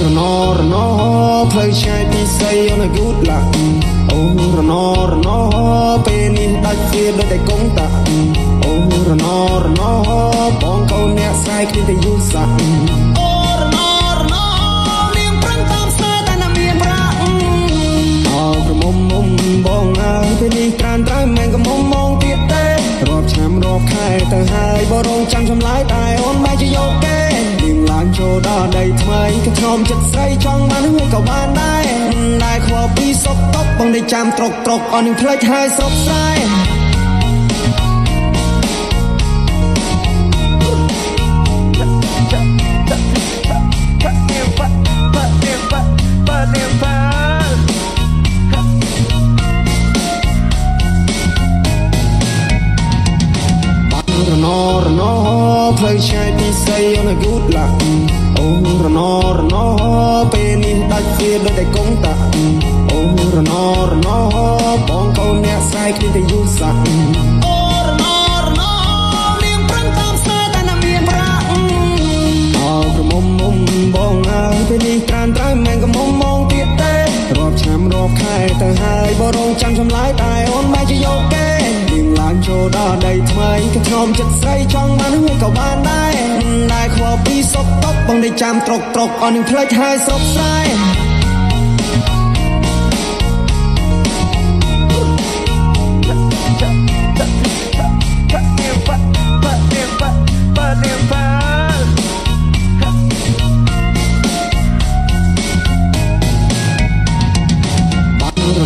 រណរណផ្លូវឆ្ងាយពីស្រីអូន good luck អូរណរណពេលនេះដាច់វាដូចតែកុងតាក់អូរណរណបងកូនអ្នកស្រែគ្មានតែយូសាក់អូរណរណនាងប្រឹងតាមស្នេហ៍តែណាមានប្រាក់អោក្រមុំមុំបងអើយពេលនេះត្រានត្រើយមិនក៏មុំមងទៀតទេរាប់ឆ្នាំរាប់ខែទៅហើយបរងចាំចម្លើយតែអូនបែរជាយកគេនាងឡើងចូលដល់ដីថ្មីក៏ធ្នមចិត្តស្រីចង់បានហើយក៏បានដែរដែរខ្វល់ពីសុកតុកបងដេកចាំត្រុកត្រុកអស់នឹងផ្លេចហើយស្រុកស្រែ រណរណផ្លូវឆ្ងាយពីស្រីអូន good luck អូរណរណពេលនេះដាច់វាដូចតែកុងតាក់អូរណរណបងកូនអ្នកស្រែគ្មានតែយូសាក់អូរណរណនាងប្រឹងតាមស្នេហ៍តែណាមានប្រាក់អោក្រមុំមុំបងអើយពេលនេះត្រានត្រើយមិនក៏មុំមងទៀតទេរាប់ឆ្នាំរាប់ខែទៅហើយបរងចាំចម្លើយតែអូនបែរជាយកគេនាងឡើងចូលដល់ដីថ្មីក៏ធ្នមចិត្តស្រីចង់បានហើយក៏បានដែរដែរខ្វល់ពីសុកតុកបងដេកចាំត្រុកត្រុកអស់នឹងផ្លេចហើយស្រុកស្រែ រ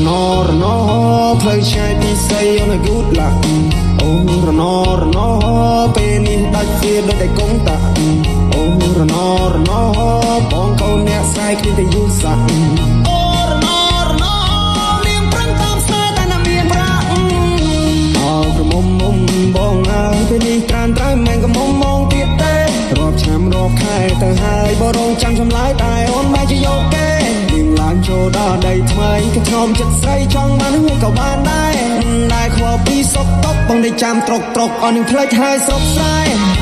ណរណផ្លូវឆ្ងាយពីស្រីអូន good luck អូរណរណពេលនេះដាច់វាដូចតែកុងតាក់អូរណរណបងកូនអ្នកស្រែគ្មានតែយូសាក់អូរណរណនាងប្រឹងតាមស្នេហ៍តែណាមានប្រាក់អោក្រមុំមុំបងអើយពេលនេះត្រានត្រើយមិនក៏មុំមងទៀតទេរាប់ឆ្នាំរាប់ខែទៅហើយបរងចាំចម្លើយតែអូនបែរជាយកគេនាងឡើងចូលដល់ដីថ្មីក៏ធ្នមចិត្តស្រីចង់បានហើយក៏បានដែរដែរខ្វល់ពីសុកតុកបងដេកចាំត្រុកត្រុកអស់នឹងផ្លេចហើយស្រុកស្រែ។